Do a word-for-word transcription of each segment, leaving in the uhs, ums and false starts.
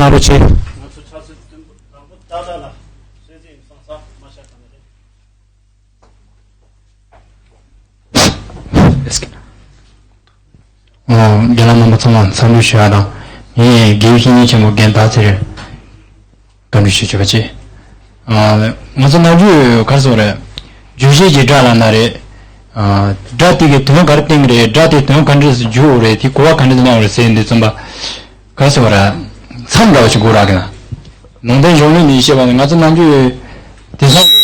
རྣམ་པ་ཆེ། ཨོ། རྒན་ལགས་རྣམ་པ་ཚང་མ་འཚམས་འདྲི་ཞུ་ཡ་དང་། ངས་དགེ་བའི་བཤེས་གཉེན་ཆེན་མོ་རྒན་ཐར་ཚེ་རིང་བཀའ་འདྲི་ཞུ་ཆོག་པ་བྱེད། ཨ། ང་ཚོ་ནམ་རྒྱུན་ག་རེ་ཟེར་རེད། རྒྱུད་བཤད་ཀྱི་སྒྲ་ལབ་ན་རེད། ཨ། སྒྲ་དེ་གི་དོན་ག་རེ་བསྟན་གི་རེད། སྒྲ་དེ་དོན་ག་འདྲས་སུ་འཇུག་རེད། དེ་གོ་བ་ག་འདྲས་སུ་གནང་རེད་ཟེར་འདི་རྩོམ་པ། ག་རེ་ཟེར་བ་རེད། མཚམས་འདྲ་བ་ཞིག་དགོས་ར་གི་ན། ནང་བསྟན་གཞུང་ལུགས་ནས་བཤད་པ་ནི་ང་ཚོ་ནམ་རྒྱུན་དེང་སང་གི་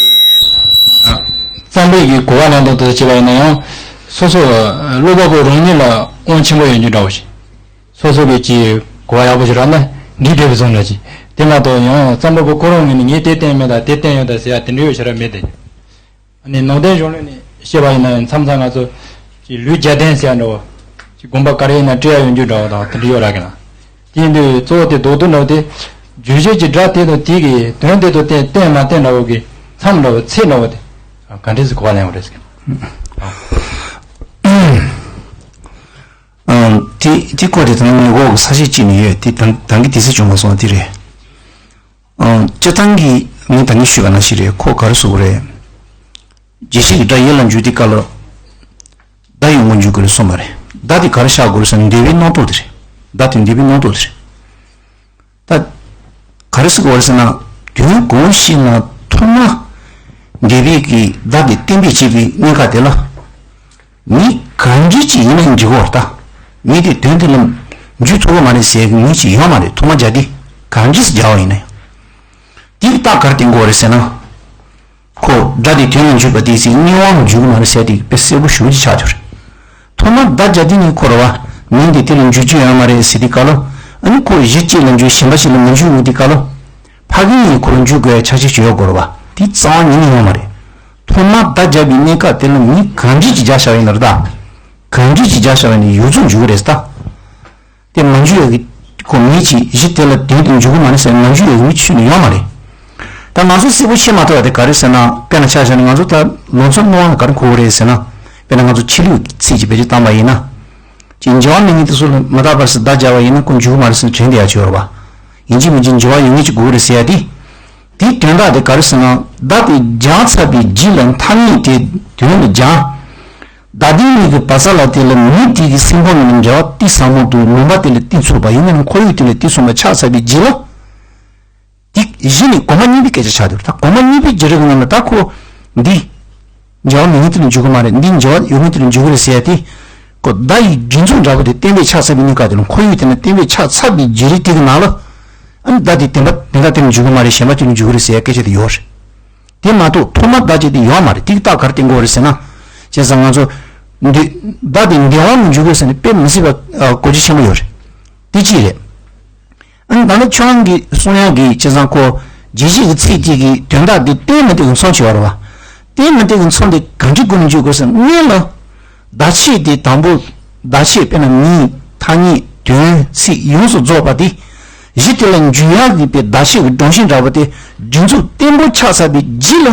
རྩོམ་པའི་གི་གོ་བ་ལེན་སྟངས་དེ་བྱས་པ་ཡིན་ན་ཡང་། སོ་སོ་ཀློག་པ་པོ་རང་ཉིད་ལ་དབང་ཆེན་པོ་ཡོད་རྒྱུ་འདྲ་བོ་ཞིག་སོ་སོ་གི་ཅིག་གོ་བ་ཡག་པོ་ཞིག་རག་ན་འགྲིག་བསྡད་པའི་བཟོ་འདྲ་ཅིག་དེ་མ་གཏོགས་ཡང་རྩོམ་པ་པོ་ཁོ་རང་ངོས་ནས་ངས་དེ་བསྟན་མེད་ད་དེ་བསྟན་ཡོད་ད་ཟེར་ཡ་དེ་འདྲ་ཡོད་ཤ་ར་མེད་དེ། ཨ་ནི་ནང་བསྟན་གཞུང་ལུགས་ནས་བཤད་པ་ཡིན་ན་ཡང་མཚམས་མཚམས་ང་ཚོ་ཅིག་ལུས་རྒྱལ་ལྡན་ཟེར་ཡ་འདྲ་བོ། ཅིག་དགོན་པ་ག་རེ་ཡིན་ན་སྤྲད་ཡ་ཡོད་རྒྱུ་འདྲ་བོ་དང་དེ་འདྲ་ཡོད་ར་གི་ན། དེ་ཡིན་དུས་གཙོ་བོ་དེ་རྡོག་རྡོག་འདྲ་བོ་དེ། རྒྱུད་བཤད་ཀྱི་སྒྲ་དེ་དང་དེ་གི་དོན་དེ་དང་བསྟན་བསྟན་མ་བསྟན་འདྲ་བོ་གི་མཚམས་འདྲ་བོ་ཚེག་འདྲ་བོ་དེ། ག་འདྲས་སུ་གོ་བ་ལེན་དགོས་རེད་ཟེར་གི། ཨང་། དེ་དེ་སྐོར་དེ་ད་ནི་འོག་གི་ས་བཤད་ཅིག་ནས་ཡོད་དེ་ད་ད་གི་དུས་ཚོད་བྱུང་མ་སོང་དེ་རེད། ཨང་། སྤྱིར་བཏང་གི་ངས་ད་ནི་ཞུས་པ་ནང་བཞིན་རེད། ཁོ་ག་རེ་ཟེར་དགོས་རེད། རྒྱུད་བཤད་ཀྱི་སྒྲ་ཡིད་ལ་འཇུག་དུས་སྐབས་ལ། བརྡ་ཡོད་དགུ་འཇུག་དགོས་རེད་གསུངས་པ་རེད། བརྡ་དེ་ག་རེ་བཞག་དགོས་རེད་ཟེར་ན་འདོད་པའི་རྣམ་རྟོག་དེ་རེད། བརྡ་དེ་འདོད་པའི་རྣམ་རྟོག་དེ་རེད། ད། ག་རེ་ཟེར་དགོས་རེད་ཟེར་ན། དོན་གང་ཞིག་ལ་ཐོག་མ། འདོད་པའི་གི་བརྡ་དེ་གཏན་འབེབས་བྱེད་པའི་གནས་སྐབས་དེ་ལ། མི་ག་འདྲ་ཅིག་ཡིན་ན་འགྲིག་གི་རེད་ད། མི་དེ་དོན་དེ་ལ་འཇུག་ཐུབ་ཀྱི་མ་རེད་ཟེར་གི་མི་ཅིག་ཡོད་མ་རེད། ཐོག་མ་སྦྱར་དུས་ག་འདྲ་ཞིག་སྦྱར་བ་ཡིན་ན་ཡང་། དེ་རྟགས་ག་རེ་བསྟན་དགོས་རེད་ཟེར་ན། ཁོ་སྒྲ་དེ་དོན་ལ་འཇུག་པ་དེ་ཚེ་གཉིས་པ་ལ་འཇུག་གི་མ་རེད་ཟེར་དེ་དཔེ་གསལ་པོ་ཞེ་པོ་ཅིག་ཆགས་ཡོད་རེད། ཐོག་མར་བརྡ་སྦྱར་དུས་ནི་ཁོ་རེད་བ། མིང་དེ་དེ་ལ་འཇུག་རྒྱུ་ཡོད་མ་རེད་ཟེར་དུས་སྐབས་ལ། ཨ་ནི་ཁོ་གཞི་གཅིག་ལ་འཇུག་གཞན་པ་ཞིག་ལ་མི་འཇུག་འོང་དུས་སྐབས་ལ། ཕ་གི་ཡིས་ཁོ་ལ་འཇུག་དགོས་ཡ་ཆ་ཤས་ཤིག་ཡོད་དགོས་རེད་བ། དེ་རྩ་བ་ཉིད་ནས་ཡོད་མ་རེད། ཐོག་མར་བརྡ་སྦྱར་བའི་གནས་སྐབས་དེ་ལ་མིང་ག་འདྲ་ཅིག་སྦྱར་བཞག་ཡིན་ན་རེད་ད། ག་འདྲ་ཅིག་སྦྱར་བཞག་ཡིན་ན་ཡོངས་རྫོགས་འཇུག་གི་རེད་ད། དེ་མ་འཇུག་ཡག་གི་ཁོ་མི་གཅིག་གཞི་དེ་ལ་དོན་དེ་འཇུག་གི་མ་རེད་ཟེར་མ་འཇུག་ཡག་གི་མི་ཁྱོན་ནས་ཡོད་མ་རེད། ད་ང་ཚོ་གསལ་པོ་ཤེས་མ་ཐུབ་པ་དེ་ག་རེ་ཟེར་ན། དཔེར་ན་ཆ་བཞག་ན་ང་ཚོ་ད་ལོ་ཚོད་སྣང་བ་ལ་ག་རེ་གོ་གི་རེད་ཟེར་ན། དཔེར་ན་ང་ཚོ་ཆོས་ལུགས་ཚིག་ཅིག་བེད་སྤྱོད་བཏང་པ་ཡིན་ན། ཅིག་འགྱུར་བ་མེད་མཁན་དེ་ཚོ་ལ་མ་དག་པར་སུ་བརྡ་སྦྱར་བ་ཡིན་ན་ཁོ་འཇུག་གི་མ་རེད་ཟེར་དྲན་བསྡད་ཡག་ཅིག་ཡོད་རེད་བ། ཡིན་གཅིག་མིན་གཅིག་འགྱུར་བ་ཡོད་མཁན་ཅིག་དགོས་ཀྱི་རེད་ཟེར་ཡ་དེ། དེའི་དོན་དག་དེ་ག་རེ་ཟེར་ན། བརྡ་དེ་སྦྱར་ཚར་བའི་རྗེས་ལ་ཐ་སྙད་དེ་དོན་ལ་སྦྱར། བརྡ་དོན་གཉིས་ཀྱི་བར་ས་ལ་དེ་ལ་མི་དེ་གི་སེམས་ཁོང་ནང་འབྲེལ་བ་གཏིང་ཟབ་མོ་འདུག་ལུང་པ་དེ་ལ་གཏིང་ཚུགས་པ་ཡིན་ན་ཁོར་ཡུག་དེ་ལ་གཏིང་ཚུགས་པ་ཆགས་ཚར་བའི་རྗེས་ལ། དེ་གཞི་ནས་གོང་མ་གཉིས་པའི་སྐད་ཆ་ཆགས་འདུག་ད་གོང་མ་གཉིས་པའི་བརྗོད་རེས་ཀྱི་ནང་ལ་ད་ཁོ་འདི་འབྱོར་བ་མེད་མཁན་དེ་ལ་འཇུག་གི་མ་རེད། འདི་འབྱོར་བ་ཡོད་མཁན་དེ་ལ་འཇུག་གི་རེད་ཟེར་ཡ་དེ། ཁོ་བརྡ་ཡི་སྒྲིག་འཛུགས་འདྲ་པོ་དེ་གཏན་འབེབས་ཆགས་ཚར་བའི་གནས་སྐབས་དེ་ལ་ཁོར་ཡུག་དེ་ན་གཏན་འབེབས་ཆགས་ཚར་བའི་བརྗོད་རེས་དེ་གི་ནང་ལ། ཨ་ནི་བརྡ་དེ་བདེན་པ་བདེན་པ་དེ་ལ་འཇུག་གི་མ་རེད། གཞན་པ་དེ་ལ་འཇུག་གི་རེད་ཟེར་ཡ་སྐད་ཆ་དེ་ཡོད་རེད། དེ་མ་གཏོགས་ཐོག་མ་བརྡ་བྱས་དེ་ཡོད་མ་རེད། དེ་གི་རྟགས་ག་རེ་བསྟན་དགོས་རེད་ཟེར་ན། བྱས་ཙང་ང་ཚོ་འདི་བརྡ་དེ་འདས་དབང་དུ་འཇུག་དགོས་ཟེར་ནས་དཔེ་མི་སྲིད་པ་གོ་རྒྱུ་ཆེན་པོ་ཡོད་རེད། དེ་གཅིག་རེད། ཨ་ནི་ད་ནི་ཁྱོད་རང་གིས་གསུང་ཡག་གི་བྱས་ཙང་ཁོ་རྗེས་གཞི་གི་ཚིག་གཅིག་གི་དོན་དག་དེ་གཏན་མི་བདེ་གི་མཚམས་ཆེ་བ་རེད་བ། གཏན་མི་བདེ་གི་མཚམས་དེ་ག་འདྲའི་སྒོ་ནས་འཇུག་དགོས་ཟེར་ན། སྔོན་ལ་བརྡ་ཆད་དེ་དང་པོ་བརྡ་ཆད་དཔེར་ན་མིང་ཐ་སྙད་དོན་ཚིག་ཡོངས་སུ་རྫོགས་པ་དེ་གཞི་དེ་ལ་འཇུག་ཡག་གི་པའི་བརྡ་ཆད་ཀྱི་སྒྲོམ་གཞི་འདྲ་པོ་དེ་སྒྲིག་འཛུགས་བརྟན་པོ་ཆགས་ཚར་བའི་རྗེས་ལ།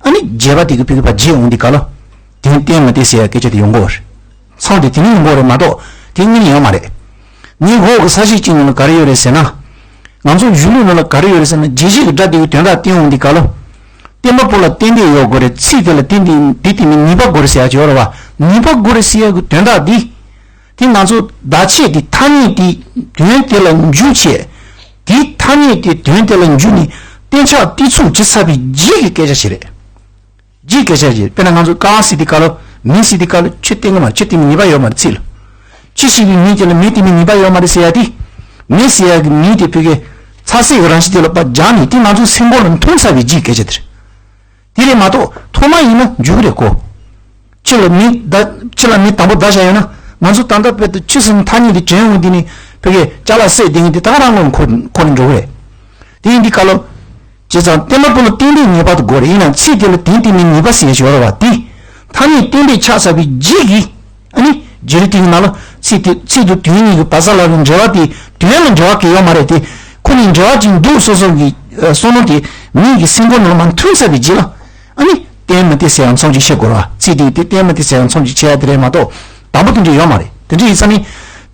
ཨ་ནི་རྗེས་པ་དེ་གི་ཕ་གི་ཕར་རྗེས་འོང་དུས་སྐབས་ལ། དོན་གཏན་མི་བདེ་ཟེར་ཡ་སྐད་ཆ་དེ་ཡོང་གི་ཡོད་རེད། མཚམས་དེ་དེ་ནས་ཡོང་གི་ཡོད་རེད་མ་གཏོགས་དེ་སྔོན་ནས་ཡོད་མ་རེད། ངའི་འོག་གི་ས་བཤད་ཅིག་ནང་ལ་ག་རེ་ཡོད་རེད་ཟེར་ན། ང་ཚོ་གཞུང་ལུགས་ནང་ལ་ག་རེ་ཡོད་རེད་ཟེར་ན། རྗེས་གཞི་གི་སྒྲ་དེ་གི་དོན་དག་བསྟན་འོང་དུས་སྐབས་ལ། བསྟན་པ་པོ་ལ་བསྟན་འདོད་ཡོད་དགོས་རེད། ཚིག་དེ་ལ་བསྟན་འདོད་དེ་དེ་མིན་ནུས་པ་དགོས་རེད་ཟེར་ཡ་ཅིག་ཡོད་རེད་བ། ནུས་པ་དགོས་རེད་ཟེར་ཡ་གི་དོན་དག་འདི། དེ་ང་ཚོ་བརྡ་ཆད་དེ་ཐ་སྙད་དེ་དོན་དེ་ལ་འཇུག་བྱས། དེ་ཐ་སྙད་དེ་དོན་དེ་ལ་འཇུག་ནས་གཏན་ཆགས་གཏིང་ཚུགས་བྱེད་ཚར་བའི་རྗེས་ཀྱི་སྐད་ཆ་ཞིག་རེད། རྗེས་སྐད་ཆ་ཞིག་དཔེར་ན་ང་ཚོ་ཀ་ཟེར་དུས་སྐབས་ལ་མི་ཟེར་དུས་སྐབས་ལ་ཆོས་བསྟན་གི་མ་ཆོས་བསྟན་གི་ནུས་པ་ཡོད་མ་རེད། ཚིག་ལ་ཆོས་ཞེས་པའི་མིང་དེ་ལ་མི་བསྟན་གི་ནུས་པ་ཡོད་མ་རེད་ཟེར་ཡ་དེ། མི་ཟེར་ཡ་གི་མིང་དེ་བོད་སྐད་ཚ་ཟེར་གི་རང་བཞིན་དེ་ལ་ཕར་སྦྱར་ནས་དེ་ང་ཚོ་སེམས་ཁོང་ལ་འཐུང་ཚར་བའི་རྗེས་སྐད་ཆ་དེ་རེད། དེ་རེད་མ་གཏོགས་ཐོག་མ་ཡིན་ན་འཇུག་གི་རེད་གོ། ཕྱི་ལ་མི་ད་ཕྱི་ལ་མི་དང་པོ་བརྡ་བཞག་ཡོད་ན། ང་ཚོ་ད་ལྟ་བོད་དུ་ཆོས་ཟེར་ཐ་སྙད་དེ་དྲན་འོང་དུས་ནི་བོད་སྐད་ཅ་ལག་བསྲེགས་བསྡད་མཁན་དེ་ད་ག་རང་ལོ་འཁོར་འཁོར་ནས་འགྲོ་གི་རེད། དེ་ཡིན་དུས་སྐབས་ལ། བྱས་ཙང་བསྟན་པ་པོ་ལ་བསྟན་འདོད་ངེས་པར་དུ་དགོས་རེད། ཡིན་ནའང་ཚིག་དེ་ལ་དོན་དེ་མིན་ནུས་པ་ཟེར་ཡ་ཞིག་ཡོད་རེད་བ། དེ་ཐ་སྙད་གཏན་འབེབས་ཆགས་ཚར་བའི་རྗེས་ཀྱི། ཨ་ནི་བརྗོད་རེས་དེ་གི་ནང་ལ་ཚིག་དེ་ཚིག་དང་དོན་གཉིས་ཀྱི་བར་ས་ལ་འབྲེལ་བ་དེ་དོན་ལ་འབྲེལ་བ་གང་ཡང་ཡོད་མ་རེད་དེ། ཁོ་གཉིས་འབྲེལ་བ་ཅིག་འདུག་བསམ་བསམ་གྱི་བསམ་བློ་དེ་མིའི་གི་སེམས་ཁོང་ནང་ལ་མར་འཐིམ་ཚར་བའི་རྗེས་ལ། ཨ་ནི་བསྟན་མི་བདེ་ཟེར་ཡ་མཚམས་ཅིག་བཤད་དགོས་རེད་བ། ཚིག་དེ་དེ་བསྟན་མི་བདེ་ཟེར་ཡ་མཚམས་ཅིག་བྱེད་ཡ་དེ་རེད་མ་གཏོགས་དང་པོ་དེ་འདྲ་ཡོད་མ་རེད། དེ་འདྲ་ཡིན་ཙང་ནི།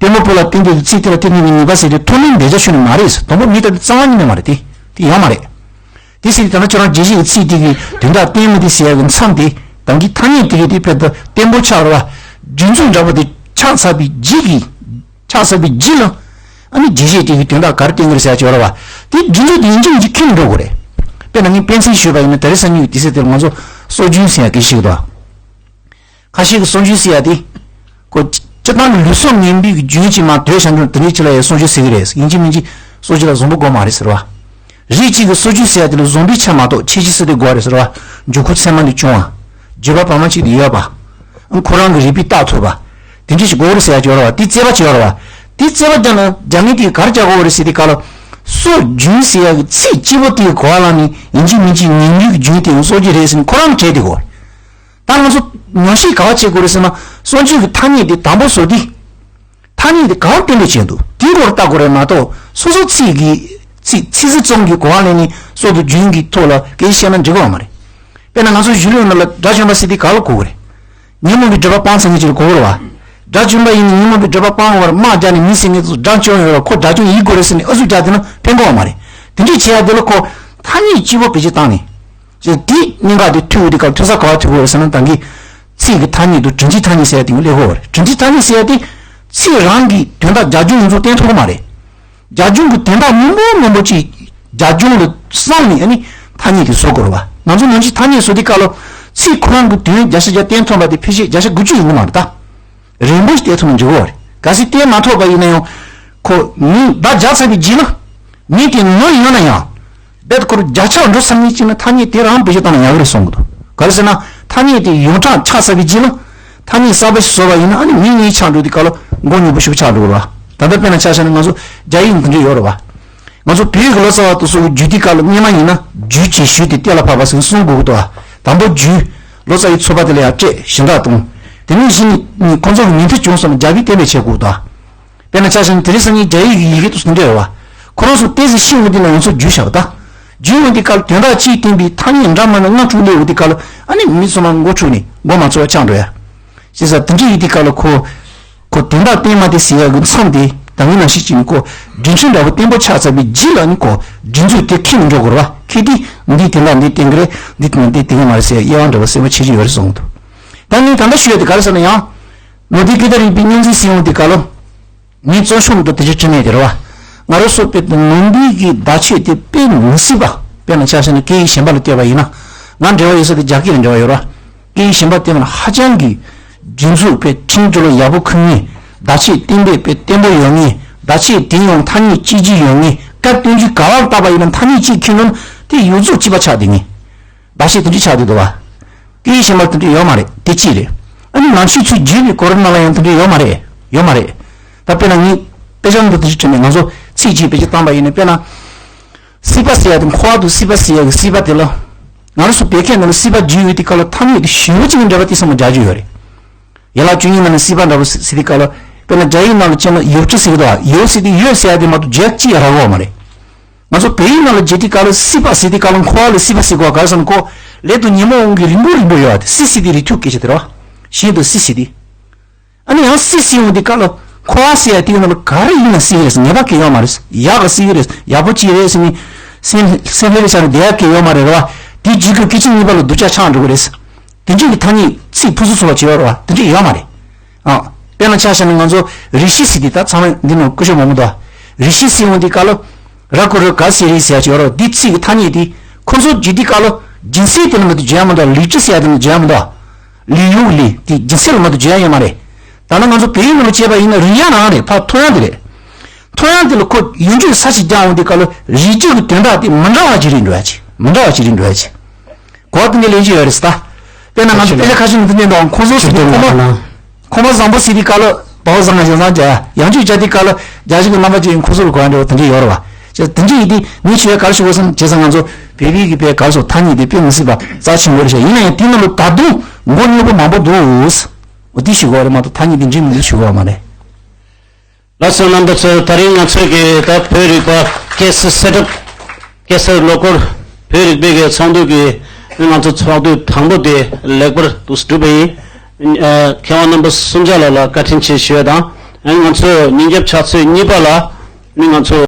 ལྟད་མོ་བོད་ལ་བསྟན་པའི་ཚིག་དེ་ལ་བརྟེན་ནས་ངེས་པ་ཟེར་ཏེ་མཐོ་དམན་འབད་བྱ་ཤོད་ནི་མ་རེད། དང་པོ་མི་ལྟ་དུས་རྩ་བ་ཉིད་ནས་མ་རེད་དེ། དེ་ཡོད་མ་རེད། དེ་ཟེར་ཏེ་ད་ལྟ་ཁྱོད་རང་རྒྱས་བཤད་ཀྱི་ཚིག་དེ་གི་དོན་དག་ལྟད་མོ་དེ་ཟེར་ཡག་གི་མཚམས་དེ་དང་གི་ཐ་སྙད་དེ་གི་དེ་ཕེབས་ད་བརྟན་པོ་ཆགས་རེད་བ། སྒྲིག་འཛུགས་འདྲ་པོ་དེ་ཆགས་ཚར་བའི་རྗེས་ཀྱི་ཆགས་ཚར་བའི་རྗེས་ལ། ཨ་ནི་རྒྱས་བཤད་དེ་གི་དོན་དག་ག་རེ་བསྟན་གི་རེད་ཟེར་ཡག་ཅིག་ཡོད་རེད་བ། དེ་སྒྲིག་འཛུགས་དེ་ཡིན་གཅིག་མིན་གཅིག་ཁྱེར་འགྲོ་དགོས་རེད། དཔེར་ན་ངས་དཔེ་མཚོན་ཞུས་པ་ཡིན་ན་དེ་རིང་སང་ཉིན་གྱི་དུས་ཚོད་དེར་ང་ཚོ་སྲོལ་རྒྱུན་ཟེར་ཡག་གི་ཞིག་འདུག་ཁ་ཤས་ཀྱིས་སྲོལ་རྒྱུན་ཟེར་ཡག་དེ། ཁོ། སྤྱིར་བཏང་གི་ལུས་སྲོག་ངན་པའི་རྒྱུན་ཅིག་མར་དོད་བཞག་འགྲོ་དེ་འདྲའི་ཅིག་ལ་ཡང་སྲོལ་རྒྱུན་ཟེར་གི་རེད། ཡིན་གཅིག་མིན་གཅིག་སྲོལ་རྒྱུན་ལ་བཟང་པོ་དགོས་མ་རེད་ཟེར་བ། རིགས་གཅིག་གིས་སྲོལ་རྒྱུན་ཟེར་ཡག་དེ་ལ་བཟང་པོའི་ཆ་མ་གཏོགས་ཆད་ཅིག་སྲིད་དེ་དགོས་རེད་ཟེར་བ། འགྱུར་ཁུག་ཚད་མ་ནས་བྱུང་བ། རྗེས་འབབ་བར་མ་ཅིག་ཏུ་ཡོད་པ། ཁོ་རང་གི་རིག་པས་བརྟག་ཐུབ་པ། དེ་འདྲ་ཞིག་དགོས་རེད་ཟེར་ཡག་ཅིག་ཡོད་རེད་བ། དེ་རྩོད་པ་ཅིག་ཡོད་རེད་བ། དེ་རྩོད་པ་རྒྱག་ན་རྒྱག་མཁན་དེས་ག་རེ་རྒྱག་དགོས་རེད་ཟེར་དུས་སྐབས་ལ། སྲོལ་རྒྱུན་ཟེར་ཡག་གི་ཚིག་གཅིག་པོ་དེའི་གོ་བ་བླངས་ནས་ཡིན་གཅིག་མིན་གཅིག་ངན་ལུགས་ཀྱི་རྒྱུན་དེ་ཡང་སྲོལ་རྒྱུན་རེད་ཟེར་ནས་ཁོ་རང་གིས་བྲལ་བསྡད་དགོས། ད་ང་ཚོ་ཉམས་ཞིབ་ག་པར་བྱེད་དགོས་རེད་ཟེར་ན་སྲོལ་རྒྱུན་གྱི་ཐ་སྙད་དེ་དང་པོ་བཟོ་དུས། ཐ་སྙད་དེ་གང་གཏན་འབེབས་བྱས་འདུག་དེའི་སྐོར་ལྟ་དགོས་རེད་མ་གཏོགས་སོ་སོ་ཚིག་གི་ཚིག་ཚིག་ཟིན་ཙམ་གྱི་གོ་བ་ལེན་ནས་སྲོལ་དང་རྒྱུན་གྱི་ཐོག་ལ་སྐད་ཆ་བཤད་ན་འགྲིག་གི་ཡོད་མ་རེད། དཔེར་ན་ང་ཚོ་གཞུང་ལུགས་ནང་ལ་དགྲ་བཅོམ་པ་ཟེར་དུས་ག་ལ་གོ་གི་རེད། ཉོན་མོངས་པའི་སྒྲིབ་པ་སྤངས་ཚར་མཁན་ཅིག་ལ་གོ་གི་རེད་བ། དགྲ་བཅོམ་པ་ཡིན་ན་ཉོན་མོངས་པའི་སྒྲིབ་པ་སྤངས་པར་དམག་རྒྱག་ནས་མི་བསད་མཁན་ཚོ་དགྲ་བཅོམ་ཡོད་རེད། ཁོ་དགྲ་བཅོམ་ཡིན་དགོས་རེད་ཟེར་ནས་ཨུ་ཚུགས་རྒྱག་བསྡད་ན་ཕན་གི་ཡོད་མ་རེད། དེ་འདྲས་བྱེད་ཡག་དེ་ལ་ཁོ་ཐ་སྙད་གཅིག་པོ་བེད་སྤྱོད་བཏང་ནས། ཅེས་དེའི་གནད་འགག་དེ་ཐུག་ཡོད་དུས་སྐབས་ཐུག་ས་ག་པར་ཐུག་གི་ཡོད་རེད་ཟེར་ན་ད་གིན་ཚིག་གི་ཐ་སྙད་དང་དོན་སྤྱིའི་ཐ་སྙད་ཟེར་ཡག་དེ་སླེབས་ཀྱི་ཡོད་རེད། དོན་སྤྱིའི་ཐ་སྙད་ཟེར་ཡག་དེ་ཚིག་རང་གི་དོན་དག་རྒྱབ་ལྗོངས་ཡིན་ཙང་བསྟན་ཐུབ་ཀྱི་མ་རེད། རྒྱབ་ལྗོངས་ཀྱི་དོན་དག་མང་པོ་མང་པོ་ཅིག་རྒྱབ་ལྗོངས་ལ་བསམ་ནས་ཨ་ནི་ཐ་སྙད་དེ་བཟོ་དགོས་རེད་བ། ང་ཚོ་ནམ་རྒྱུན་ཐ་སྙད་བཟོ་དུས་སྐབས་ལ་ཚིག་ཁོ་རང་གི་དོན་བརྒྱ་ཆ་བརྒྱ་བསྟན་ཐུབ་པ་དེ་ཕལ་ཆེར་བརྒྱ་ཆ་དགུ་བཅུ་ཡིན་གྱི་མ་རེད་ད། རིང་པོ་ཞིག་བསྟན་ཐུབ་ན་འགྲིག་གི་རེད། གལ་སྲིད་བསྟན་མ་ཐུབ་པ་ཡིན་ན་ཡང་། ཁོ་མིང་བརྡ་སྦྱར་ཚར་བའི་རྗེས་ལ། མིང་དེ་ནོར་ཡོང་ན་ཡང་། རྦད་ཁོ་རང་བརྒྱ་ཆ་འགྲོ་ཚར་ནས་ཅིག་ན་ཐ་སྙད་དེ་རང་བེད་སྤྱོད་བཏང་ན་ཡག་གི་རེད་བསམ་གྱི་འདུག་ག་རེ་ཟེར་ན་ཐ་སྙད་དེ་ཡོངས་གྲགས་ཆགས་ཚར་བའི་རྗེས་ལ། ཐ་སྙད་གསར་པ་ཞིག་བཟོ་བ་ཡིན་ན་ཨ་ནི་མིང་གཉིས་ཆགས་འགྲོ་དུས་སྐབས་ལ་མགོ་རྙོག་པོ་ཞེ་པོ་ཆགས་འགྲོ་གི་རེད་བ། ད་ལྟ་དཔེར་ན་ཆ་བཞག་ན་ང་ཚོ་རྒྱ་ཡིག་ནང་དེ་འདྲ་ཡོད་རེད་བ། ང་ཚོ་བོད་ཡིག་གི་ལོ་ཙཱ་བ་དེ་ཚོ་གི་རྒྱུད་དེའི་སྐབས་ལ་སྔོན་མ་ཡིན་ན་རྒྱུ་ཅན་ཞུ་སྟེ་གཏན་ལ་ཕབ་པ་ཟེར་གསུང་དགོས་ཀྱི་འདུག་བ། དང་པོ་རྒྱུ། ལོ་ཙཱ་བའི་ཚོགས་པ་དེ་ལ་ཡང་སྤྲད་གཞན་དག་དང་། དེ་ནས་གཞི་ནས་ཁོང་ཚོ་གི་ཉན་ཐོས་བྱུང་སོང་ན་རྒྱ་བོད་གཏན་འབེབས་བྱེད་དགོས་འདུག་བ། དཔེར་ན་ཆ་བཞག་ན་དེ་རིང་སང་ཉིན་རྒྱ་ཡིག་གི་ཡི་གེ་དེ་ཚོ་འདི་འདྲ་ཡོད་བ། ཁོ་རང་ཚོ་ཏོག་ཙམ་ཤེས་འོང་དུས་ལ་ང་ཚོ་རྒྱུས་བཞག་པ་ད། རྒྱུས་འོང་དུས་སྐབས་ལ་དོན་དག་གཅིག་བསྟན་པའི་ཐ་སྙད་འདྲ་མིན་ལྔ་དྲུག་སླེབས་འོང་དུས་སྐབས་ལ་ཨ་ནི་མི་ཚང་མ་མགོ་འཁྲུགས་ནས་མགོ་མ་ཚོས་པ་ཆགས་འགྲོ་ཡ། བྱས་ཙང་དེ་འདྲ་ཡིན་དུས་སྐབས་ལ་ཁོ། ཁོ་དོན་དག་བསྟན་མ་དེ་ཟེར་ཡག་གི་མཚམས་དེ་ད་གིན་ནང་བཞིན་བྱས་ནས་ཁོ་སྒྲིག་ཁྲིམས་འདྲ་པོ་བརྟན་པོ་ཆགས་ཚར་བའི་རྗེས་ལ་ནི་ཁོ་སྒྲིག་འཛུགས་དེ་ཁེངས་འགྲོ་དགོས་རེད་བ། ཁེངས་དུས་འདིས་དེ་འདྲ་འདི་བསྟན་གི་རེད། འདིས་དེ་འདྲ་འདི་བསྟན་གི་མ་རེད་ཟེར་ཡག་དབྱེ་བ་འདྲ་པོ་གསལ་པོ་ཆེ་ཆེ་ཡོད་རེད་བསམ་གི་འདུག་ད་ངས་ད་ལྟ་ཞུ་ཡག་དེ་ག་རེ་ཟེར་ན་ཡང་། ལོ་ཟླའི་ཀི་ཏ་རིག་པའི་སྙན་ཚིག་ཟེར་ཡོང་དུས་སྐབས་ལ། ངས་གཙོ་ཤོག་འདི་དེ་ཅིག་བྲིས་མེད་དེ་རེད་བ། ང་རང་ཚོ་དཔེ་ནོར་བུའི་གི་བརྡ་ཆད་དེ་དཔེ་མི་སྲིད་པ། དཔེར་ན་ཆ་བཞག་ན་སྐད་ཡིག་གཞན་པ་ལ་བལྟས་པ་ཡིན་ན། ང་འབྲེལ་བ་ཡོད་ས་དེ་རྒྱ་སྐད་ལ་འབྲེལ་བ་ཡོད་རེད་བ། སྐད་ཡིག་གཞན་པ་བལྟས་པ་ན་ཧ་ཅང་གི་སྒྲིག་འཛུགས་དཔེ་ཁྲིམས་སྒྲིག་ལ་ཡག་པོ་ཁུར་མཁན། བརྡ་ཆད་གཏན་འབེབས་དཔེ་བརྟན་པོ་ཡོད་མཁན། བརྡ་ཆད་དེ་ཡང་ཐ་སྙད་གཅིག་གཅིག་ཡོད་མཁན། སྐབས་སྟོན་རྒྱུ་ག་བ་ལ་བལྟས་པ་ཡིན་ན་ཐ་སྙད་གཅིག་ཁྱོན་ནས་དེ་ཡོངས་རྫོགས་གཅིག་པ་ཆགས་བསྡད་མཁན། བརྡ་ཆད་དེ་འདྲ་ཆགས་བསྡད་འདུག་བ། སྐད་ཡིག་གཞན་པ་དེ་འདྲ་ཡོད་མ་རེད། དེ་གཅིག་རེད། ཨ་ནི་ནང་ཆོས་ཚུར་བརྒྱུད་པའི་སྐོར་ནང་ལ་ཡང་དེ་འདྲ་ཡོད་མ་རེད། ཡོད་མ་རེད། ད་དཔེར་ན་ངས་དཔེ་ཆ་འདི་དེ་འདྲ་བྲིས་ནས་ང་ཚོ་ཚིག་གཅིག་བེད་སྤྱོད་བཏང་པ་ཡིན་ན་དཔེར་ན། སྲིད་པ་ཟེར་ཡག་དེ་འཁོར་བ་དང་སྲིད་པ་ཟེར་ཡག་གི་སྲིད་པ་དེ་ལ། ང་རང་ཚོ་བོད་སྐད་ནང་ལ་སྲིད་པ་བརྗོད་ཡོང་དུས་སྐབས་ལ་ཐ་སྙད་དེ་ཞེ་པོ་ཅིག་གི་འགྲེལ་པ་དེ་ཚང་མ་རྒྱག་རྒྱུ་ཡོད་རེད། ཡན་ལག་བཅུ་གཉིས་ནང་ནས་སྲིད་པ་འདྲ་པོ་ཟེར་དུས་སྐབས་ལ། དཔེར་ན་རྒྱ་ཡིག་ནང་ལ་བྱས་ན་ཡོད་ཅེས་ཟེར་གི་འདུག་བ། ཡོད་ཟེར་དུས་ཡོད་ཟེར་ཡག་དེ་མ་གཏོགས་བརྗོད་ཡག་ཅི་ཡང་རག་གི་ཡོད་མ་རེད། ང་ཚོ་བོད་ཡིག་ནང་ལ་བརྗོད་དུས་སྐབས་ལ་སྲིད་པ་ཟེར་དུས་སྐབས་ལ་འཁོར་བ་ལ་སྲིད་པ་ཟེར་གོ་ག་རེ་ཟེར་ན་ཁོ་ལས་དང་ཉོན་མོངས་དབང་གིས་རིང་པོ་རིང་པོ་ཡོད་པ་དེ་སྲིད་ཟེར་དུས་རིགས་མཐུན་སྐད་ཆ་དེ་རེད་བ། གཞན་དུ་སྲིད་ཟེར་དུས། ཨ་ནི་ཡང་སྲིད་ཟེར་ཡོང་དུས་སྐབས་ལ་འཁོར་བ་ཟེར་ཡག་དེའི་ནང་ལ་ག་རེ་ཡིན་ན་སྲིད་ཀྱི་རེད་ཟེར། ཉེས་པ་གང་ཡང་ཡོད་མ་རེད། ཡག་ག་སྲིད་ཀྱི་རེད། ཡག་པོ་ཅིག་རེད་ཟེར་ནས་སེམས་སེམས་ལྷོད་ལྷོད་བྱས་ནས་བསྡད་ཡག་གང་ཡང་ཡོད་མ་རེད་རེད་བ། དེའི་རྗེས་ཀྱི་སྐད་ཆ་གཉིས་པ་ལ་སྡུག་ཅག་ཆགས་འགྲོ་གི་རེད། དེ་འདྲའི་གི་ཐ་སྙད་ཚིག་ཕུན་སུམ་ཚོགས་པ་བྱེད་ཡོད་རེད་བ། དེ་འདྲ་ཡོད་མ་རེད། ཨ། དཔེར་ན་ཆ་བཞག་ན་ང་ཚོ་རིགས་ཤེས་ཟེར་དུས་ད་ཚང་མ་འདི་ནང་སྐུ་ཞབས་མང་པོ་འདུག་རིགས་ཤེས་ཟེར་ཡོང་དུས་སྐབས་ལ་ར་ཀོ་རོ་ག་ཟེར་རིགས་ཟེར་ཡག་ཅིག་ཡོད་རེད་བ། འདི་ཚིག་གི་ཐ་སྙད་དེ་ཁོ་ཚོ་བརྗོད་དུས་སྐབས་ལ་སྦྱིན་སྲེག་དེ་ལ་མ་གཏོགས་བརྗོད་ཡག་མི་འདུག་ལུས་སྤྱོད་ཟེར་ཡག་དེ་ལ་བརྗོད་ཡག་མི་འདུག་ལུས་ཡོད་ལུས་དེ་སྦྱིན་སྲེག་ལ་མ་གཏོགས་བརྗོད་ཡག་ཡོད་མ་རེད། ད་ནི་ང་ཚོ་བོད་ཡིག་ནང་ལ་བྱས་པ་ཡིན་ན་རིགས་ཡག་རང་རེད། ཕར་ཐོ་ཡག་དེ་རེད། ཐོ་ཡག་དེ་ལ་ཁོ་ཡོངས་གྲུབ་ས་ཆ་རྒྱག་འོང་དུས་སྐབས་ལ་རིགས་རྒྱུད་ཀྱི་དོན་དག་དེ་མི་འདྲ་བ་ཅིག་རེད་འགྲོ་ཡག་ཅིག་མི་འདྲ་བ་ཅིག་རེད་འགྲོ་ཡག་ཅིག་གོ་བ་དེ་འདྲ་ལེན་གྱི་ཡོད་རེད་ཟེར་ད། དཔེར་ན་ང་ཚོ་དཔེ་ཆ་ཁ་ཤས་ནང་དུ་གནས་འདུག་ཁོང་ཚོ་ཟེར་དུས་ཁོ་མོ། ཁོ་མོ་བཟང་པོ་ཟེར་དུས་སྐབས་ལ་ཟླ་བ་བཟང་ང་ཞེ་བཟང་རྒྱག་ཡག་ཡང་ཅིག་བྱ་དུས་སྐབས་ལ་རྒྱ་གཞུང་གི་རྣམ་པ་ཅིག་ཡིན་ཁོ་ཚོ་ལ་གོ་ཡག་འདྲ་བོ་དེ་འདྲ་ཡོད་རེད་བ། ཅེས་དེ་འདྲ་ཡིན་དུས་ངས་ཞུ་ཡག་ག་རེ་ཞུ་དགོས་སམ་བྱས་ཙང་ང་ཚོ་བོད་པའི་གི་དཔེ་ག་རེ་ཞུ་ཐ་སྙད་དེ་དཔེ་མི་སྲིད་པ་རྩ་ཆེན་པོ་རེད་ཤག་ཡིན་ན་ཡང་དེའི་ནང་ལ་ད་དུང་མགོ་རྙོག་པོ་མང་པོ་འདུག་འོ་དེ་ཞུ་དགོས་རེད་མ་གཏོགས་ཐ་སྙད་དེ་འགྲིག་མི་འགྲིག་ཞུ་དགོས་མ་རེད། ལགས་སོ་རྣམ་པ་ཚོ། ད་རིང་ང་ཚོས་ཀྱི་ད་བོད་རིག་པ་སྐད་གསར་གསར་གཏོད་སྐད་གསར་ལོ་འཁོར་བོད་རིག་པའི་གི་ཚོགས་འདུ་གི་ང་ཚོ་ཚོགས་འདུ་དང་པོ་དེ་ལེགས་པར་དུ་གྲུབ་པ་ཡིན། ཨ། མཁས་དབང་རྣམ་པ་གསུམ་ཆ་ལ་ལ་བཀའ་དྲིན་ཆེ་ཞུ་ཡ་དང་ ཨ་ནི་ང་ཚོ་ཉིན་རྒྱབ་ཕྱག་ཚོད་གཉིས་པ་ལ་ནི་ང་ཚོ་